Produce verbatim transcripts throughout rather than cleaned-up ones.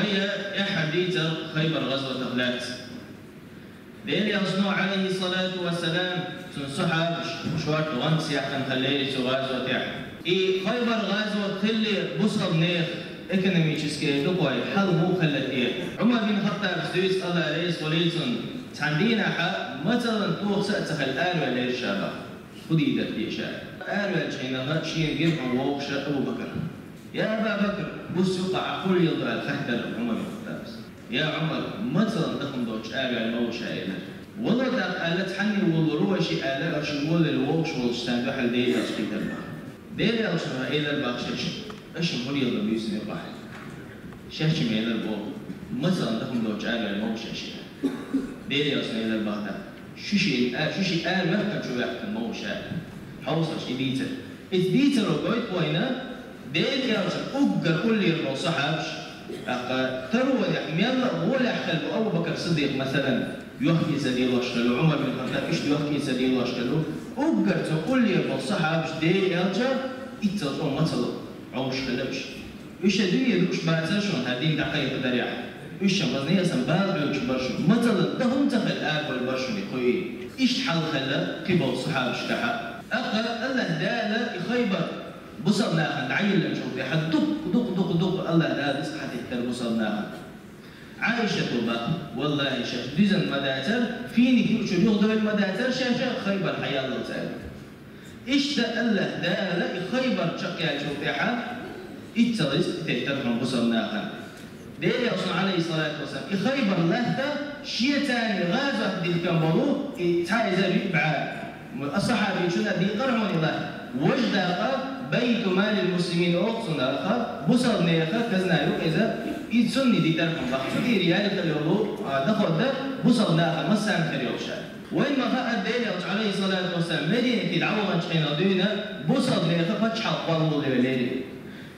Вай эхь дийцар Хайбар гӀазотах лаьцна. Делан Элчано, Ӏалайхи ссалату вассалам, цун сахьабаш шортта гӀонца яьккхина хиллера цу гӀазотехь. И Хайбар гӀазот хилар бусалба нехан экономически дукхой хьал муха хилла те. Ӏумар бин Хаттабас дуьйцу, АллахӀ реза хуьлийла цунна, цхьана дийнахьа мацаллан тоха са а ца хилла араваьллера ша бах. ХӀун дийр дара те ша? Араваьллачу хенахь шена гира хьуна вовшах Абу Бакр. «Я Аба Бакр, буса юкъахь хӀун леладо?» аьлла хаьттира Ӏумар бин Хаттабас. «Я Ӏумар, мацаллан дан хӀума доцуш араваьлла ма ву ша», элира. «Вало тӀаккха», аьлла, «цхьанне волалур ву аша», аьлла, аша волавелла вовшах волчу царна дуьхьал Делан Элча кхийтира бах. Делан Элчано элира бах шаьш: «Аша хӀун леладо буьйсанна юкъахь?» Шаьш-м элира боху: «Мацаллан дан хӀума доцуш араваьлла ма ву ша ша». Делан Элчано элира бах тӀаккха: «Шу шен а, шу шен араваьккхина чу ваьккхина ма ву ша». Хьовсалаш и дийцар. Иза дийцаро гойту вайна, Делан Элчан уггар уллера болу сахьабаш, тӀаккха таронехь мелла а гӀолехь хилла бу Абу Бакр Сиддикъ, масалан, йохкийца лелош хилла, Ӏумар бин Хаттаб иштта йохкийца лелош хилла, уггар цу уллера болу сахьабаш Делан Элча иццал чӀогӀа мацалла Ӏовш хилла уьш. Уьш шайн дуьне дууш бацара шуна, хӀара дин дӀакхайкхадарехь. Уьш шайн база нехан бала Ӏоьдуш бара шуна. Мацалла дан хӀума ца хилла арабевлла бара шуна и кхуьй. Иштта хьал хилла кхин болу сахьабашкахь а. ТӀаккха АллахӀ Дала и Хайбар бусалба нахана дӀайиллинчул тӀаьхьа дукха, дукха, дукха, дукха АллахӀ Дала рицкъ хьатеттара бусалба нахана. Ӏайшата бах: «Валлахьи, шаьш дуьзна ма дацара, финик юучуьра юхадевлла ма дацара шаьш Хайбар хьаяллалц», аьлла. Иштта АллахӀ Дала и Хайбар чекхъяьллачул тӀаьхьа иццал рицкъ теттара хьуна бусалба нахана. Делан Элчано, Ӏалайхи ссалату вассалам, и Хайбар латта шен царна гӀазот дихкина болу и цхьа эзар виъ бӀе. Ас-Сахьабичунна дийкъара хьуна и латта. Важа дакъа, байту малил муслимин олу цунах, бусалба нехан казна ю иза, и цунна дитар хьуна бах. Цу тӀера яьлла йолу, а, доход бусалба нахана массарна хир йолуш. Вайн ма хаьа, Делан Элча, Ӏалайхи ссалату вассалам, Мединате дӀаваханчу хенахь дуьйна бусалба нехан пачхьалкх кхоллавелира.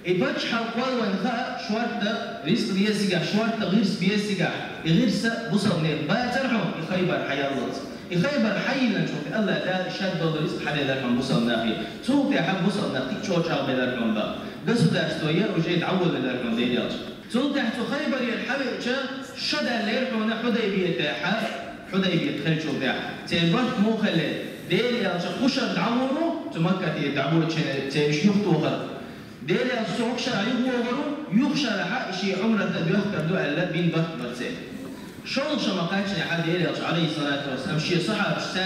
И пачхьалкх кхолла вайн хаьа, шортта рицкъ беза цигахь, шортта гӀирс беза цигахь, и гӀирс бусалба нехан бацара хьуна и Хайбар хьаяллалц. И Хайбар хьайиллинчул тӀаьхьа АллахӀ Дала шадолу рицкъ хьаделира хьуна бусалба нахе. Цул тӀаьхьа бусалба нах дика чӀогӀа чӀагӀбелира хьуна бах. Государство яра уже дӀаволавелира хьуна Делан Элча. Цул тӀаьхьа цу Хайбарера хьавеача, шо даьллера хьуна Хьудайбиятехь, Хьудайбият хиллачул тӀаьхьа. Церан барт муха хиллера? Делан Элча кхушара дӀагӀур ву, цу Маккате дӀагӀур церан, церан юхатохар. Делан Элча цу хӀокху шарахь юхавогӀур ву, юха шарахь шен Ӏумрат а доьхкур ду аьлла бина барт бара церан. ШолгӀа шо ма-кхаччинехь Делан Элча, Ӏалайхи ссалату вассалам, шен сахьабашца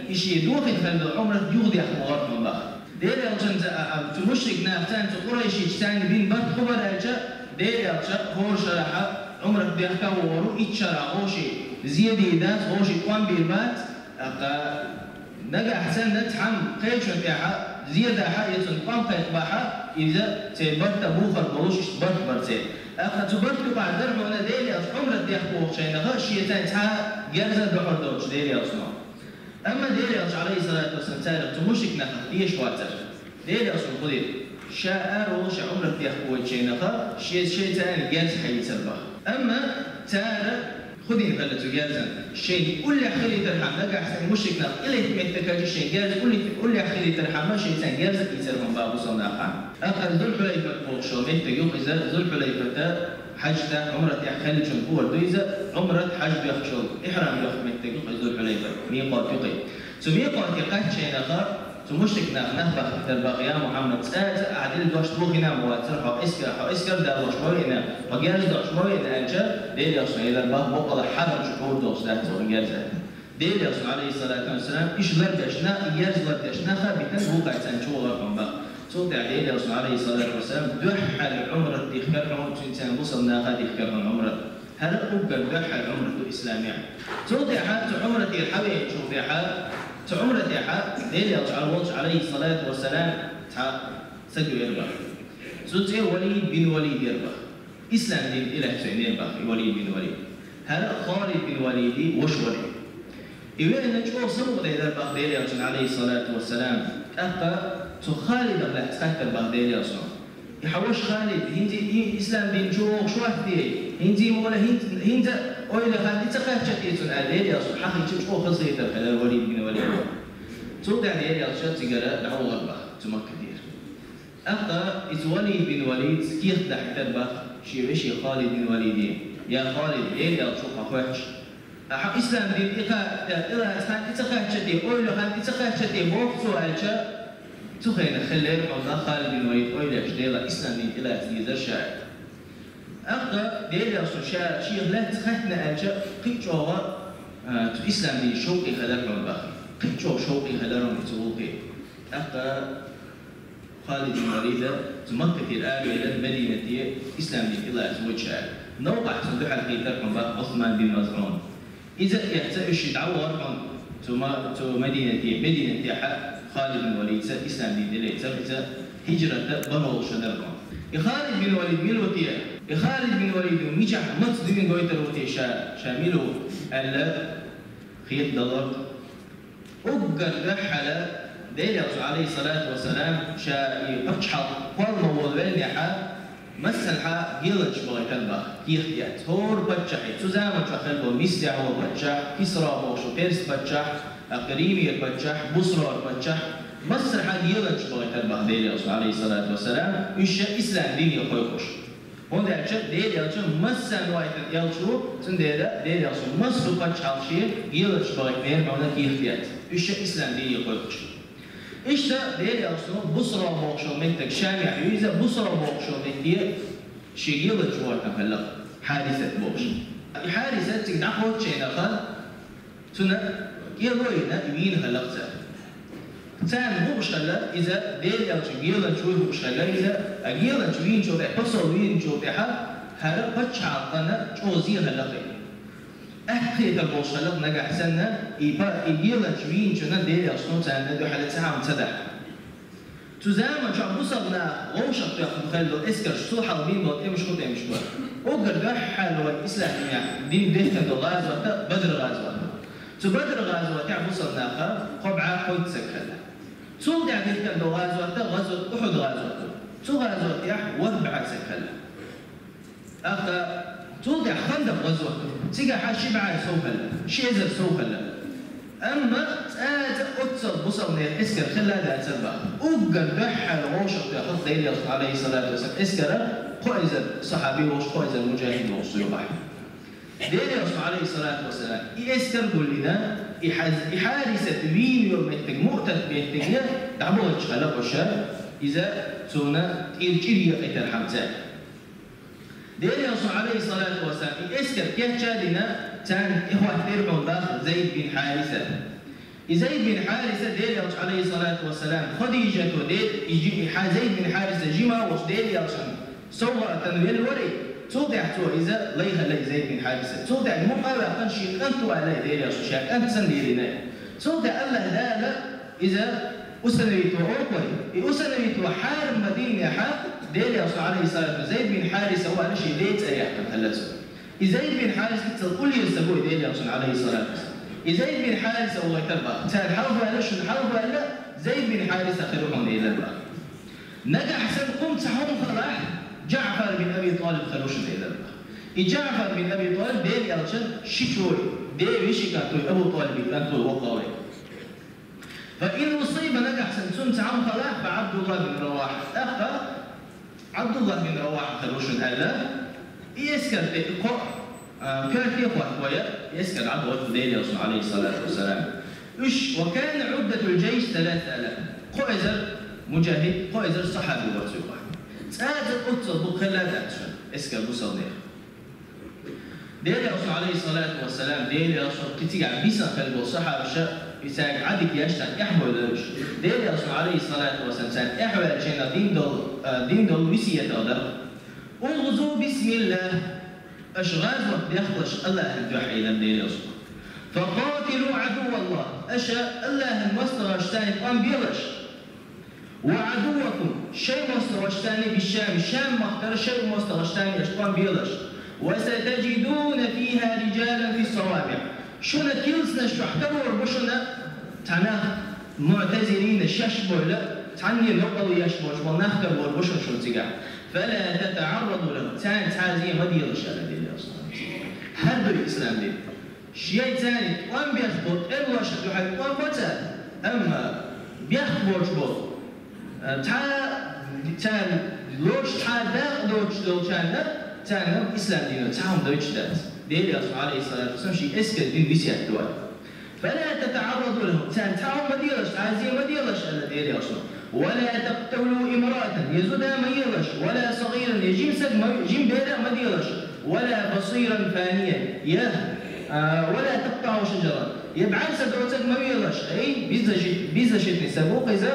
и шен дохийна хилла долу Ӏумрат юхадехна вахара хьуна бах. Делан Элчанца, а, а, цу мушрик нахаца, цу къурайшичаьрца бина барт хӀун бара аьлча, Делан Элча хӀора шарахь Ӏумрат дехка а вогӀур ву, итт шарахь гӀоши зен дийр дац, гӀоши тӀом бийр бац, тӀаккха нагахь санна цхьамма кхечунна тӀехь зен дахь а, я цунна тӀом кхайкхабахь а, иза церан барт а бухар болуш, иштта барт бара церан. ТӀаккха цу барт юкъахь дара хьуна Делан Элча Ӏумрат дехка вогӀучу хенахь шеца цхьа а герз а дохьур доцуш Делан Элчано. Амма Делан Элча, Ӏалайхи ссалату вассалам, царах, цу мушрик нахах теша вацара. Делан Элчано хӀун дира? Ша ара волуш Ӏумрат дехка воьдучу хенахь, шен, шен царна герз хьаийцар бах. Амма цара хӀун дина хилла цу герзана? Шайн уллехь хилийтархьама, нагахь санна мушрик нах тӀелетта меттиг хилча, шайн герз уллехь, уллехь хилийтархьама, шайн царна герз а ийцар хьуна бах бусалба нахана. ТӀаккха Зулхьулайфат бохуш йолу меттиг ю-кх иза, Зулхьулайфата хьаьжцӀа Ӏумратехь хиллачунна хӀора ду иза, Ӏумрат хьаьж доьхкуш йолу, ихьрам доьхку меттиг ю-кх иза Зулхьулайфа, микъат ю-кх и. Цу микъате кхаьччу хенахь, цу мушрик наха нах бахийтар бах: «Я Мухьаммад, цкъа а ахь дина дош дохийна а ма вацара хьо, эскар, хьо эскар далош ма веана, хьо герз дош ма веана», аьлча, Делан Элчано элира бах: «Бакъала хьарам, шу хьур долуш дац цо и герз», аьлла. Делан Элчано, Ӏалайхи ссалату вассалам, иштта лардеш нах, и герз лардеш нах а битина вукхаьчча чу вахара хьуна бах. Цул тӀаьхьа Делан Элчано, Ӏалайхи ссалату вассалам, дуьххьара Ӏумрат дихкар хьуна, цуьнан царна бусалба наха дихкар хьуна Ӏумрат. ХӀара уггар дуьххьара Ӏумрат ду исламехь. Цул тӀаьхьа цу Ӏумратера хьавеанчул тӀаьхьа, цу Ӏумратехь Делан Элча волчу, Ӏалайхи ссалату вассалам, цхьа стаг веара бах. Цуьнан цӀе Валид бин Валид яра бах. Ислам дин тӀе лаьцна веана бах и Валид бин Валид. ХӀара Халид бин Валидан ваша вара. И веана чӀогӀа самукъаделира бах Делан Элчанна, Ӏалайхи ссалату вассалам. ТӀаккха цу Халидах лаьцна хаьттира бах Делан Элчано: «И хьан ваша Халид, хӀинца и ислам дин чу вогӀуш вац те? ХӀинца и мула, хӀинца, хӀинца ойла хан и ца кхаьчча те цунна?» аьлла, Делан Элчано хьахийча чӀогӀа хазахетар хилира Валид бин Валид. Цул тӀаьхьа Делан Элча цигара дӀавахара бах цу Маккатера. ТӀаккха иза Валид бин Валид кехат дахьийтира бах шен вешийга Халид бин Валиде: «Я Халид, Даьла элча ву хьо хоьттуш. Ахьа ислам дин тӀе кха-, тӀе лаца хан тӀе ца кхаьчча те, ойла хан тӀе ца кхаьчча те боху цо», аьлча, цу хенахь хиллера хьуна Халид бин Валид ойла еш, Делахь ислам дин тӀе лаца дезара ша аьлла. ТӀаккха Даьла элчано ша шех лаьцна хаьттина аьлча, кхин а чӀогӀа, а, цу ислам дин шовкъе хилира хьуна боху. Кхин а чӀогӀа шовкъе хилира хьуна цу гӀуллакхе. ТӀаккха Халид бин Валида цу Маккатера аравелира Мадинате ислам дин тӀе лаца воьдуш аьлла. Новкъахь цунна дуьхьал кхийтира хьуна боху Ӏусман бин МазӀун. Иза а эцна, уьш шиъ дӀавахара хьуна цу Ма-, цу Мадинате, Мадинатехьа Халид бин Валида ислам дин тӀе лаьцнарг, иза хӀижрат бан волуш хилира хьуна. И Халид бин Валид мила ву те? И Халид бин Валид мичахь, маца дуьйна гойтур ву те ша, ша мила ву? аьлла, хетадалар. Уггар дуьххьара Делан Элчано, Ӏалайхиссалату вассалам, ша и паччахьалкхе кхоллама волавеллехьа, массанхьа геланчаш бахийтар боху, кехат эцна. ХӀора паччахье, цу заманчохь хилла болу Мисрехь волу паччахь, Кисра бохуш волу Перс паччахь, тӀаккха Римера паччахь, Бусрара паччахь, массанхьа геланчаш бахийтар боху Делан Элчано, Ӏалайхиссалату вассалам, уьш ша ислам дине кхойкхуш. ХӀунда аьлча Делан Элча массарна ваийтина элча ву, цундела Делан Элчано массо а паччахьалкхе геланчаш бахийтинера хьуна кехат эцна, уьш ша ислам дине кхойкхуш. Иштта Делан Элчано Бусра бохуш йолу меттиг, Шамехь ю иза, Бусра бохуш йолу метте шен геланча ваийтина хилла Хьарисат бохуш. И Хьарисат цига дӀакхоччийна хан, цунна кӀело а йина, вийна хилла цара. Царна хууш хилла иза, Делан Элча геланча вуй хууш хилла иза, а геланча вийначул тӀе-, посол вийначул тӀаьхьа, хӀара паччахьалкхана чӀогӀа зен хилла кхин. Аьтта хетар болуш хилла нагахь санна, и па-, и геланча вийначунна Делан Элчано царна дуьхьал цхьа хӀума ца дахь. Цу заманчохь бусалба наха вовшахтоьхна хилла долу эскарш, цул хьалха бина болу тӀемаш кху тӀемаш бара. Уггар дуьххьара вайн ислам динехь дина дехкина долу гӀазот Бадр гӀазот. Цу Бадр гӀазотехь бусалба наха кхо бӀе кхойтта стаг хилла. Цул тӀаьхьа дехкина долу гӀазот, гӀазот Ухьуд гӀазот. Цу гӀазотехь ворхӀ бӀе стаг хилла. ТӀаккха цул тӀаьхьа Хандакъ гӀазот ду. Цигахь ши бӀе сов хилла, ши эзар сов хилла. Амма цкъа а оццул бусалба нехан эскар хилла а дацара боху. Уггар дуьххьара вовшахтоьхна Делан Элчано, Ӏалайхиссалату вассалам, эскар кхо эзар сахьаби волуш, кхо эзар муджахид волуш цу юкъахь. Делан Элчано, Ӏалайхиссалату вассалам, и эскар гулдина, и Хьаз-, и Хьарисат вийна йолу меттиг, Муътат меттиг дӀабахийтуш хилла уьш, иза цунна тӀера чӀир екъийтархьама цаьрга. Делан Элчано, Ӏалайхиссалату вассалам, и эскар кечъян а дина, царна тӀехӀоттийра хьуна боху Зайд бин Хьариса. И Зайд бин Хьариса Делан Элча, Ӏалайхиссалату вассалам, Хадижата де-, и жи-, и Хьа-, Зайд бин Хьариса жима а волуш Делан Элчан совгӀатана велла вара, цул тӀаьхьа цо иза лайхалла и Зайд бин Хьариса. Цул тӀаьхьа мукъа а ваьккхина, шен кӀант ву аьлла Делан Элчано, шен кӀант санна лелийна. Цул тӀаьхьа АллахӀ Дала иза усыновить ву олура. И усыновить ву хьарам ма дийнехьа, Делан Элчано, Ӏалайхиссалату, Зайд бин Хьариса ву аьлла шен ден цӀе яьккхина хилла цо. И Зайд бин Хьариса цхьа къулъяр стаг ву и Делан Элчано, Ӏалайхиссалату вассалам. И Зайд бин Хьариса ву гӀайтар боху. Цара хьалха ваьлла, шуна хьалха ваьлла, Зайд бин Хьариса хир ву хьуна элира боху. Нагахь санна кхунна цхьа хӀума хилахь, ДжаӀфар бин Аби ТӀалиб хир ву шуна элира боху. И ДжаӀфар бин Аби ТӀалиб Делан Элчан шичой, ден вешин кӀант ву, Абу ТӀалибан кӀант ву воккхаве. Фа ин усиба, нагахь санна цунна цхьа хӀума хилахь, фа Ӏабдуллах бин Равахьа. ТӀаккха Ӏабдуллах бин Равахьа хир ву шуна аьлла, и эскар тӀе кхо, а, коьрте а хӀоттавой, и эскар дӀабахийтина Делан Элчано, Ӏалайхиссалату вассалам. Уьш, ва кана Ӏуддатул-джайш саласа алаф. Кхо эзар муджахид, кхо эзар сахьаби вара цу юкъахь. Цкъа а оццул бу хилла а дац шуна эскар бусалба нехан. Делан Элчано, Ӏалайхиссалату вассалам, Делан Элчано кхин цигахь бисина хилла болу сахьабаша, и цаьрга Ӏадика еш царна тӀаьхьабевлла уьш. Делан Элчано, Ӏалайхиссалату вассалам, царна тӀаьхьаваьллачу хенахь дина долу, а, дина долу весетах дара: «Угъзу бисмиллах», аша гӀазот дехкалаш АллахӀан дуьхьа, элира Делан Элчано. «Фа къатилу Ӏадувваллах», аша АллахӀан мостагӀашца тӀом белаш. «Ва Ӏадуввакум», шайн мостагӀашца бишшами, Шам-махкара шайн мостагӀашца аша тӀом белаш. «Ва сатаджидуна фиха риджалан фис-савамиӀ». Шуна килсанаш чохь карор бу шуна цхьа нах, муӀтазилина шаьш бовла, цхьанне новкъарло еш болчу болу нах карор бу шуна, шуна цигахь. «Фала татаӀарраду лахум». Царна цхьа а зен ма делаш, аьлла Делан Элчано. ХӀара ду ислам дин. Шен царна тӀом беш болу тӀемалошна дуьхьа тӀом бо цара, амма бехк боцуш болу, а, цхьа, царна лоруш цхьа дакъа доцуш долчарна Царна ислам дино цхьа хӀума дойтуш дац. Делан Элчано, Ӏалайхи ссалату вассалам, шен эскаран дин весет ду аьлла. «فلا تتعرضوا لهم». Царна цхьа хӀума ма делаш, тӀазийа ма делаш, аьлла Делан Элчано. «ولا تقتلوا امرأة». Я зуда ма елаш, «ولا صغيرا», я жима саг ма, жима бер а ма делаш, «ولا بصيرا فانيا», я, а, «ولا تقطعوا شجرا», я бӀаргса доцург ма велаш, ай, беззащит-, беззащитный саг ву-кх иза,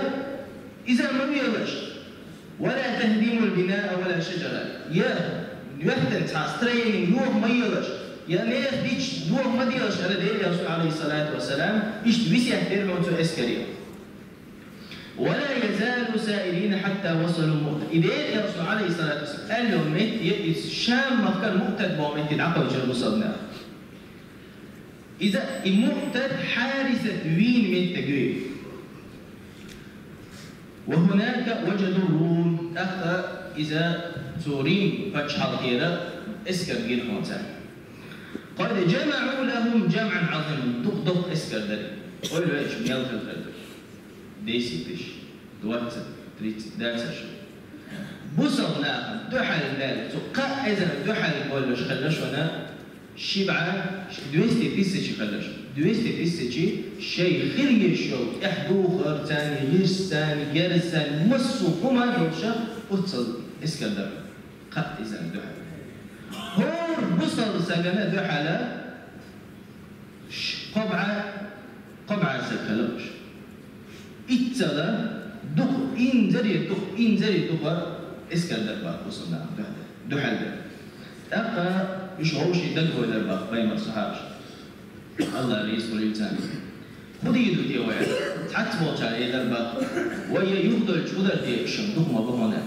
иза ма велаш. «ولا تهدموا البناء ولا شجرا». Я доьхтан цхьа строени йоха ма елаш, я нехан дича доха ма делаш, аьлла Делан Элчано, Ӏалайхи ссалату вассалам, иштта весет дира хьуна цу эскаре. «ولا يزالوا سائرين حتى وصلوا مؤتة». И Делан Элчано, Ӏалайхи ссалату вассалам, аьлла йолу метте, иза Шам-махкара Муътат боху метте дӀакхойкхура бусалба нах. Иза и Муътат Хьарисат вийна меттиг ю. «وهناك وجدوا الروم». ТӀаккха иза цу Рим пачхьалкхера эскар гира хьуна цара. «قد جمعوا لهم جمعا عظيما». Дукха-дукха эскар дара. Ойла йойла, мел хилла дара. Десять тысяч, двадцать, тридцать, дацаш. Бусалба нахана дуьхьал баьлла, цу кхаа эзарна дуьхьал боллуш хилла шуна ши бӀе, двести тысяч хилла шу. Двести тысяч шайн хила езаш йолу тӀаьхьа духар царна, гӀирс царна, герз царна, массо а хӀума а долуш, оццул эскар дара. Кхаа эзарна дуьхьал. ХӀора бусалба сагана дуьхьал ш-, кхо бӀе, кхо бӀе саг хилла уьш. Иццала дукха, инзаре дукха, инзаре дукха эскар дара боху бусалба нахана дуьхьал. ТӀаккха уьш вовшийн дагавоьлура боху пайхамаран сахьабаш. АллахӀ реза хуьлийла царна. ХӀун дийр ду те вай? Цхьацца болчара элира боху: «Вай юхадоьлча хӀун дара те, шуна дукха ма бу хьуна».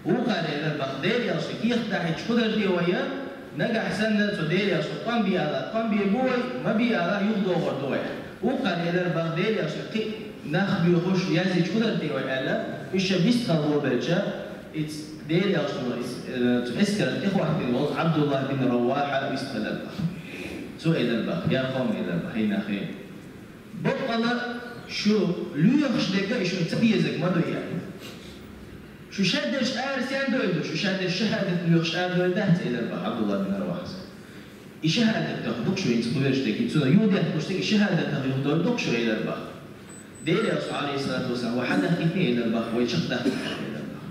Вукхара элира боху: «Делан Элчанна кехат дахьийтича хӀун дара те вай? Нагахь санна цу Делан Элчано тӀом бе алахь, тӀом бийр бу вай, ма бе алахь, юхадогӀур ду вай». Вукхара элира боху: «Делан Элчанна кхин а нах боьхуш язйича хӀун дара те вай?» аьлла. Уьш ша бистхила бобелча, иза Делан Элчано, иза, э, цу эскарна тӀехӀоттийна волу Ӏабдуллахь бин Равахьа вистхилира боху. Цо элира боху: «Я къовм, — элира боху, — хӀай нах, хӀай». Баккъала шу лоьхуш дерг а и шуна ца безарг ма ду, аьлла. Шу шадерш ара стенна дойр ду, шу шадерш шахӀадат лоьхуш ара дойр дац, элира боху Ӏабдуллахь бин Равахьас. И шахӀадатах ду-кх шу хӀинца кхоьруш дерг, цунах юхадетталуш дерг, и шахӀадатах юхадойр ду-кх шу, элира боху. Делан Элчано, Ӏалайхи ссалату вассалам, вай хьадахкийтина, элира боху, вай чекхдахкийтина, элира боху.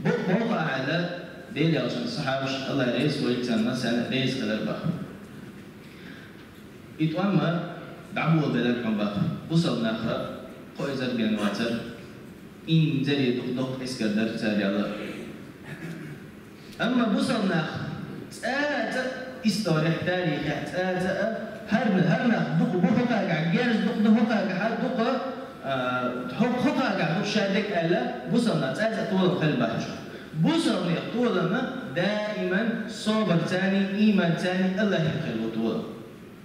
Бо-, боху ахьа аьлла, Делан Элчанан сахьабаш, АллахӀ реза хуьлийла царна, царна реза хилира боху. И тӀом а дӀаболабелира хьуна боху. Бусалба нах кхо эзар бен вацара, инзаре дукха-дукха эскар дара цара аьлла. Амма бусалба нах цкъа а цкъа а исторехь, тарихехь цкъа а цкъа а хӀара, хӀара нах дукха бу хӀокхагахь, герз дукха ду хӀокхагахь, дукха, а, хӀо-, хӀокхагахь дукха ша дерг аьлла, бусалба нах цкъа а цкъа толам хилла бац. Бусалба нехан толам даиман собар царний, ийман царний, АллахӀе хилла ву толам.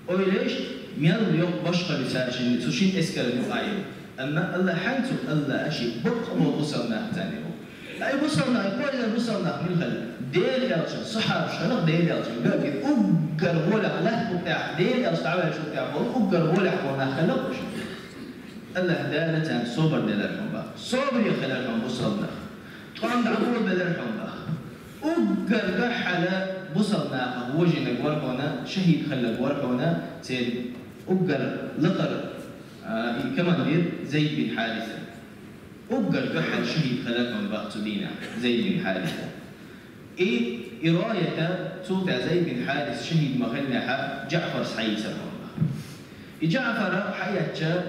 Ойла еш, мел йоккха башхалла ю цара шина, цу шина эскарна юкъахь. Амма АллахӀ хьанца ву? АллахӀ шен бакъ болу бусалба нах царна ву. Ай, бусалба нах, кхо эзар бусалба нах мила хилла? Делан Элчанан сахьабаш хилла-кх, Делан Элчанан гергахь уггар гӀолехь латта букъехь, Делан Элча дӀаваьллачул тӀаьхьа болу уггар гӀолехь болу нах хилла-кх уьш. АллахӀ Дала царна собар делира хьуна боху. Собаре хилира хьуна бусалба нах. ТӀом дӀаболабелира хьуна боху. Уггар дуьххьара бусалба нахах вожийнарг вара хьуна, шахӀид хилларг вара хьуна, церан уггар лакхара, а, и командир Зайд бин Хьариса. Уггар дуьххьара шахӀид хилира хьуна боху цу дийнахь Зайд бин Хьариса. И, и раята, цул тӀаьхьа Зайд бин Хьарис шахӀид ма хиллехьа, Джаъфара схьаийцира хьуна боху. И Джаъфара схьаэцча,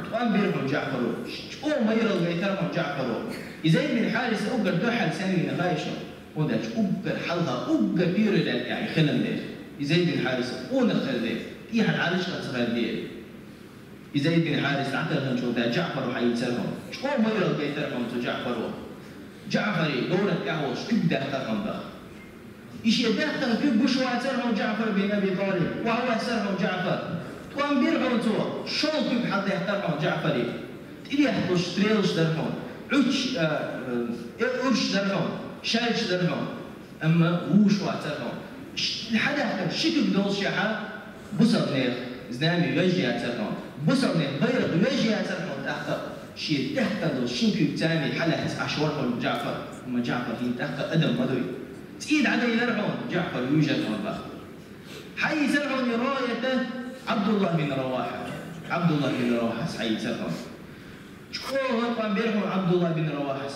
тӀом бира хьуна Джаъфаро, чӀогӀа майралла гайтира хьуна Джаъфаро. И Зайд бин Хьарис уггар дуьххьара сенна вийна хаий шуна? ХӀунда аьлча уггар хьалха, уггар первый ряд тӀехь и хилла дела. И Зайд бин Хьарис къонах хилла дела, тӀехьа Ӏалашкъа ца хилла дела. И Зайд бин Хьарис дӀакхайкхинчул тӀаьхьа Джаъфаро схьаийцира хьуна. ЧӀогӀа майралла гайтира хьуна цу Джаъфаро. Джаъфаре говран тӀехь волуш куьг даьккхира хьуна боху. И шен даьккхина куьг гуш вацара хьуна Джаъфар бин Аби ТӀалиб, охьавоссара хьуна Джаъфар. ТӀом бира хьуна цо, шолгӀа куьг хьалдаьккхира хьуна Джаъфаре. ТӀедехкалуш стрелаш дара хьуна, Ӏуьтташ, а, э, урш дара хьуна, шаьлташ дара хьуна. Амма вуш вацара хьуна. Ш-, хьадаьккхина ши куьг доллушехьа, бусалба нехан знамя веш яцара хьуна. Бусалба нехан байракх веш яцара хьуна тӀаккха. Шен даьккхина долу шин куьг царний хьалаьцна Ӏаш вара хьуна Джаъфар. Амма Джаъфар хӀинца тӀаккха адам ма дуй. ЦӀий дӀадайнар хьуна, ДжаӀфар вуьйжар хьуна бах. Хьайийцар хьуна и раят Ӏабдуллахь бин Равахьас. Ӏабдуллахь бин Равахьас хьайийцар хьуна. ЧӀогӀа къам бер хьуна Ӏабдуллахь бин Равахьас.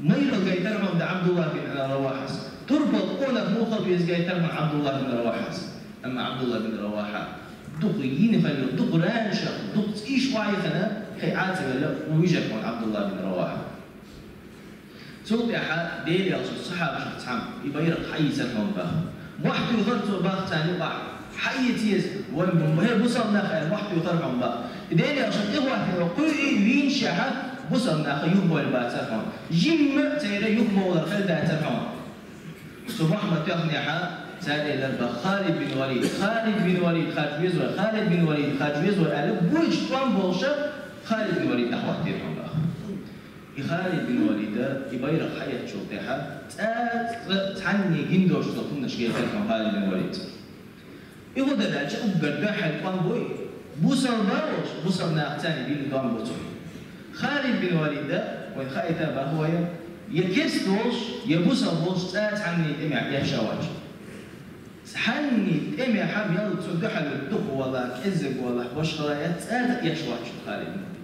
Майрал гайтар хьуна да Ӏабдуллахь бин Равахьас. Турпал къонах муха веза гайтар хьуна Ӏабдуллахь бин Равахьас. Амма Ӏабдуллахь бин Равахьа дукха йина хилла, дукха ранша, дукха цӀийш ваьхьана, хӀай Ӏа ца велла, вуьйжар хьуна Ӏабдуллахь бин Равахьа. Цул тӀаьхьа Делан элчан сахьабашах цхьамма и байракх хьайийцар хьуна бах. Мохь туьйхар цо бах царна юкъахь. Хьайийца еза, вайн бу-, хӀей бусалба нах, аьлла, мохь туьйхар хьуна бах. И Делан элчан тӀехӀоттийна кхуьй и вийначехьа, бусалба наха юхабовла бацар хьуна. Жимма а церан юхабовлар хир дацар хьуна. Цу мохь ма тоьхнехьа, цара элира бах: «Халид бин Валид, Халид бин Валид, харжа веза вай, Халид бин Валид, харжа веза вай», аьлла, буйчу тӀом болуша Халид бин Валид дӀахӀоттийра хьуна бах. И Халид бин Валида и байракх хьаэцначул тӀаьхьа цкъа а цхьанне гина доцуш долу хӀуманаш гайтар хьуна Халид бин Валида. И хӀун дара аьлча, уггар дуьххьара тӀом буй, бусалба а волуш, бусалба нах царна бина тӀом бу цунна. Халид бин Валида, вайн хаийта бах вай, я керста волуш, я бусалба волуш цкъа а цхьанне тӀемехь эшшавац. Цхьанне тӀемехьа мел цу дуьхьал дукха валахь, кӀеззиг валахь, башхалла яц, цкъа а эшшавац Халид бин Валид.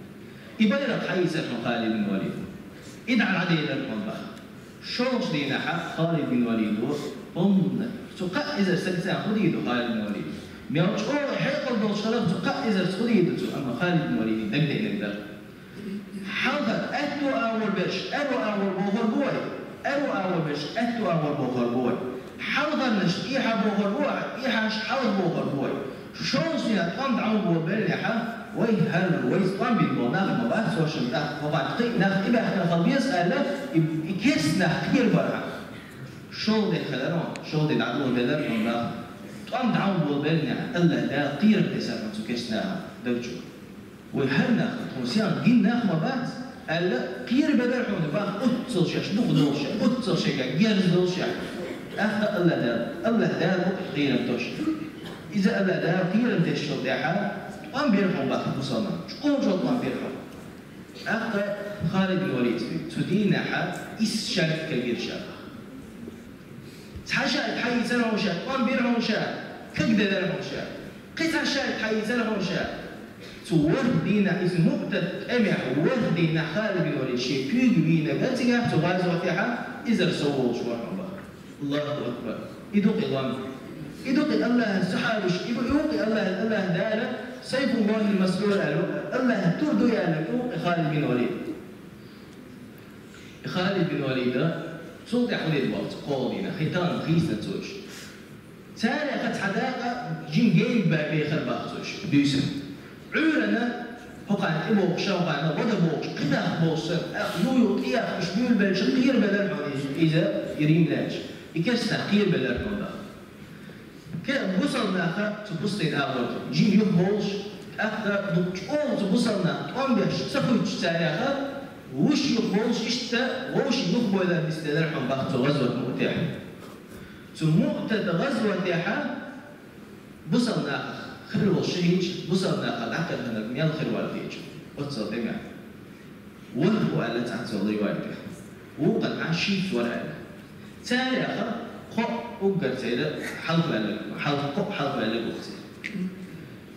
И байракх хьайийцар хьуна Халид бин Валид. И дӀа дӀадайнар хьуна бах. ШолгӀачу дийнахьа Халид бин Валидо хӀуманна, цу кхаа эзар стаг цӀа хӀун дийр ду Халид бин Валид? Мел чӀогӀа хьекъал долуш хиларх, цу кхаа эзарца хӀун дийр ду цо, амма Халид бин Валиде дагадеанарг дара. Хьалхара аьтту агӀор берш аьрру агӀор бохур бу вай, аьрру агӀор берш аьтту агӀор бохур бу вай. Хьалхарнаш тӀехьа бохур бу вай, тӀехьарнаш хьалха бохур бу вай. ШолгӀачу дийнахь тӀом дӀа ма бо беллехьа, вай хӀара, вайца тӀом бина болу нах ма бац, цо шуна тӀаккха хӀокхарна кхин а нах тӀебаьхкина хила беза аьлла, и, и керста нах кхера бара хьан. ШолгӀа де хилар хьуна, шолгӀа де дӀадолабелар хьуна нах. ТӀом дӀа ма бо беллехьа, АллахӀ Дала кхерам тесар хьуна цу керста нахах даг чу. Вай хӀара нах, тхуна сел гина нах ма бац, аьлла, кхерабелар хьуна бах, оццул шаьш дукха долуш, оццул шайга герз долуш. ТӀаккха АллахӀ Дала, АллахӀ Дала ву кхерам тосуш. Иза АллахӀ Дала кхерам тесначул тӀаьхьа тӀом бира хьуна бах бусалба нах, чӀогӀа тӀом бира хьуна. ТӀаккха Халид бин Валид, цу дийнахьа исс шаьртка гира ша. Цхьа шаьртка хьайийцар хьуна ша, тӀом бира хьуна ша, кагделира хьуна ша. Кхин цхьа шаьртка хьайийцар хьуна ша. Цу ворхӀ дийнахь, иза Муътат тӀемехь ворхӀ дийнахь Халид бин Валид шен куьйга вийнарг, цигахь цу гӀазотехьа эзар сов волуш вара хьуна бах. Аллаху акбар! И ду кхин лом. И ду кхин АллахӀан сахьабаш, и бу, и ву кхин АллахӀан, АллахӀ Дала Сайфуллахил Маслул аьлла, АллахӀан тур ду аьлла, и ву кхин Халид бин Валид. Халид бин Валида цул тӀаьхьа хӀун дийр ду бах цу кхоалгӀа дийнахь, хӀетахь хийцина цо уьш. Царех цхьа дакъа жима генга баь бехар бах цо уьш, буьйсанна. Ӏуьйранна хӀокхарна тӀебогӀуш, хӀокхарна гӀо дан богӀуш, кхин нах болуш санна, тӀаккха юй-юй тӀеяхна уьш буьйлабелча кхерабелар хьуна иза, иза и римлянаш. И керста нах кхерабелар хьуна бах. Кхин бусалба наха цу пустыня агӀор жима юхабовлуш, тӀаккха дукха чӀогӀа цу бусалба наха тӀом беш ца хуьттуш царех, вуьш юхабовлуш, иштта вовшийн юхабойлар нисделар хьуна бах цу гӀазот Муътехь. Цу Муътат гӀазотехьа бусалба нахах хир волу шахӀидаш, бусалба нахах дӀакхелхинарг мел хир вара хеташ, оццул тӀемехь. ВорхӀ ву аьлла цхьацца риваят тӀехь. Вукханхьа шийтта вара аьлла. Царех кхоъ уггар церан хьалхаваьлларг, хьалха кхоъ хьалхаваьлларг ву церан.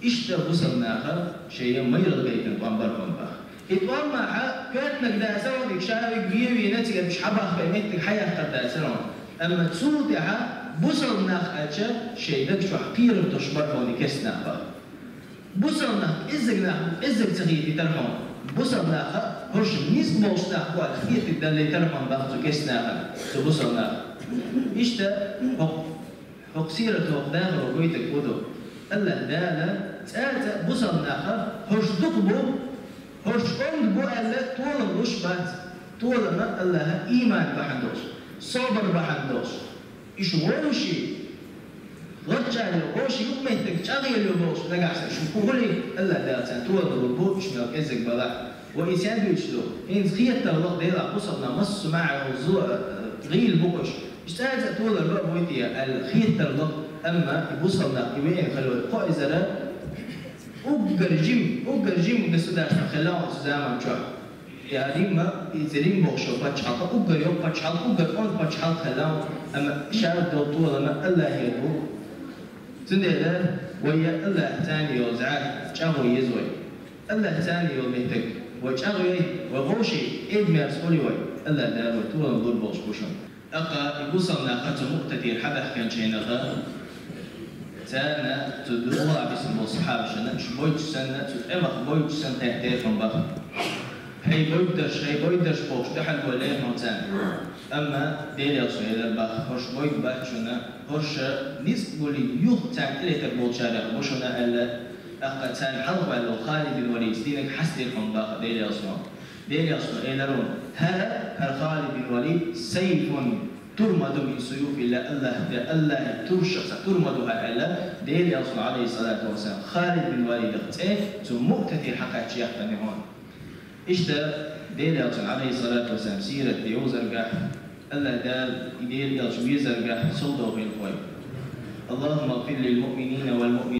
Иштта бусалба наха шайн майралла гайтина тӀом бара хьуна бах. И тӀом махьа коьртаниг дацара хьуна, и шавиг вен вийна, цигара уьш хьабахкан меттиг хьаяккхар дацара хьуна. Амма цул тӀаьхьа бусалба нах аьлча, шайн даг чохь кхерам тосуш бара хьуна и керста нах бах. Бусалба нах кӀеззиг нах бу, кӀеззиг ца хетийтара хьуна. Бусалба наха хӀорш ницкъ болуш нах бу аьлла хетийта далийтара хьуна бах цу керста наха, цу бусалба наха. Иштта хӀокху, хӀокху сират, хӀокху дахаро гойтург хӀун ду? АллахӀ Дала цкъа а бусалба наха хӀорш дукха бу, хӀорш онда бу аьлла толам луш бац. Толам АллахӀа ийман бахьана долуш, собар бахьана долуш. Уьш вовшийн гӀорчӀагӀйо, вовшийн юкъаметтиг чӀагӀйо болуш нагахь санна, шун хӀун хуьлий, АллахӀ Дала царна толам лур бу, уьш мел кӀеззиг балахь. Ва и сен дуьйцуш ду? ХӀинца хетаралла, Делахь бусалба нах массо а маьӀӀехула зу-, гӀийла бу-кх уьш. Уьш цкъа а толам лур бу, вуй те аьлла хетаралла, амма и бусалба нах и веана хилла кхо эзар уггар жим, уггар жим государство хилла оцу заман чохь. Я Рима, и Рим бохуш йолу пачхьалкх, уггар йоккха пачхьалкх, уггар онда пачхьалкх хилла, амма шаьш долу толам Аллахьера бу. Цундела вай Аллахьца йолу зӀе чӀагӀо еза вай. Аллахьца йолу меттиг вай чӀагӀъяй, вай вовшийн эдмерс хуьлий вай, Аллахь Дала вай толам лур болуш бу шуна. ТӀаккха и бусалба нах цу Муътатера хьабаьхкинчу хенахь, царна цу дуьхьал бисина болу сахьабашна, уьш бойтуш санна, цу тӀамах бойтуш санна, хаьттира хьуна боху. «Хьайн бойтуш, хьайн бойтуш», бохуш, дуьхьал валлера хьуна царна. Амма Делан Элчано элира боху: «ХӀорш бойтуш бац шуна, хӀорш ницкъ гулъе юха царна тӀелетар болчарех бу шуна», аьлла. ТӀаккха царна хьалха ваьлла волу Халид бин Валид динарг хьастира хьуна боху Делан Элчано. Делан Элчано элира хьуна: «ХӀара, хӀара Халид бин Валид, сайфун турмаду мин суюфиллахь, Аллахь де, Аллахьан туршах цхьа турма ду хӀара», аьлла, Делан Элчано, алейхиссалату вассалам, Халид бин Валидах цӀе цу Муътатера хьакхаьчча яхкана хьуна. Иштта Делан Элчан, алейхиссалату вассалам, сират де йовзаргахь, Аллахь Дала и Делан Элча везаргахь сов дохийла вай. اللهم اغفر للمؤمنين والمؤمنات